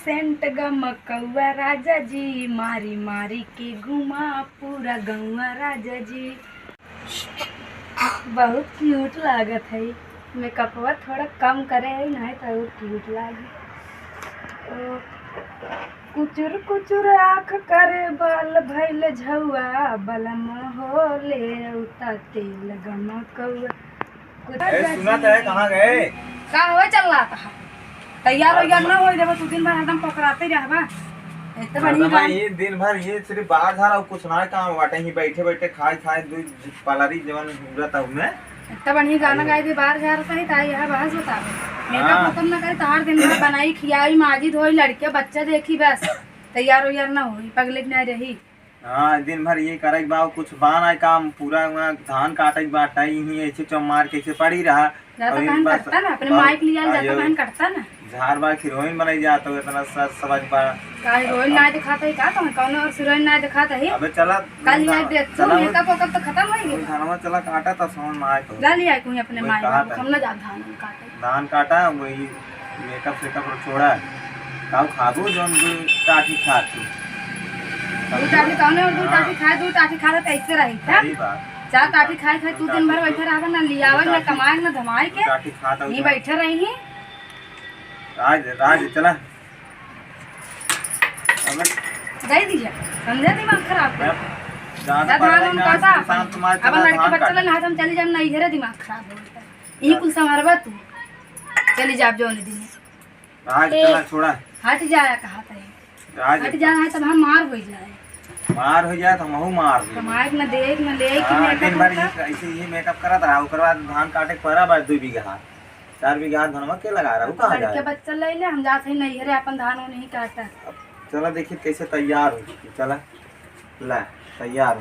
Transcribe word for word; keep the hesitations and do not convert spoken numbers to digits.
सेंट गमकौआ राजा जी, मारी मारी के घुमा पूरा गौआ राजा जी। बहुत क्यूट लागत है। मेकअपवा थोड़ा कम करे है, नहीं तो और क्यूट लागे। ओ, कुचुर कुचुर आँख करे बाल भइल झौआ, बलम हो ले औता तेल गमकौआ। ए, सुना तो है, कहाँ गए? का हो चल रहा था? तैयार हो गया ना हो, जब तू दिन भर हरदम पकड़ाते रहबा। इतना बढ़िया हरदम गान। ये दिन भर ये सिर्फ बाहर झाड़ा और कुछ ना काम बाटे, ही बैठे बैठे खाए खाए दू पलारी जवन उड़त है उनमें। इतना बढ़िया गाना गाए दे, बाहर झाड़ा सही था, यह बहस बतावे। मेकअप हाँ। खत्म ना करे, तो हर दिन भर बनाई, खियाई, माजी, धोई, लड़के, बच्चा देखी, बस। तैयार उयार ना होई, पगले की ना रही। हाँ, दिन भर ये करे के बा, कुछ बा ना काम, पूरा वहाँ धान काटे के बा, टाई ही ऐसे चौमार कैसे पड़ी रहा। जाता और बहन बस करता ना, अपने और माइक लिया जाता आयो, बहन करता ना। झार बार हीरोइन बनाई जात हो, इतना सज समझ पा। का हीरोइन ना दिखाता ही का, तो कौनो और हीरोइन ना दिखाता ही। अबे चला, कल ये चला, देख, तू चला, मेकअप वेकअप तो खत्म हो गया। धनवा चला काटा, तब समझ में आए तो। जा लिया कोई अपने वही माई कहा बाबू, था। हम ना जात धान काटे। धान काटा, वही मेकअप सेकअप और छोड़ा। काऊ खाबू जौन दू टाठी खात तू। दू टाठी कौने और दू हाँ। टाठी खाए, दू टाठी खा रहे तो ऐसे रही था। सही बात। चार टाठी खाए खाए तू दिन भर बैठे रहा ना, लियावे ना कमाए ना धमाए के। दू टाठी खात हूँ यहीं तो। बैठे रही ही। राज, राज, चला। अबे। दे दिया, समझे दिमाग खराब कर। अब ज्यादा ज्यादा पढ़ाई हम ना, काटा शांत अपन। मार अब चला, लड़के धान बच्चा काट। लेना है तो हम चली जाम ना, इधर दिमाग खराब होता है। यही कुल संभालबा तू। चली जाब जौन दिन। आज ए, चला छोड़ा। हट जाया कहा था। आज हट जाया है तब हम मार हो जाए। मार हो जाए तो हमहू मार हो जाए। कमाए न देख न ले कि हाँ, मेकअप दिन भर होता। ये ऐसे ही मेकअप करत रहा, ओकर बाद धान काटे के परा बा दू बीघा। चार बीघा धनवा के लगा रहा, उ कहाँ लड़के जाए? बच्चा ले ले, हम जात हई नैहरे अपन धान उन ही काटा। अब चला देखी कैसे तैयार हो चुकी, चला। ला, तैयार हो।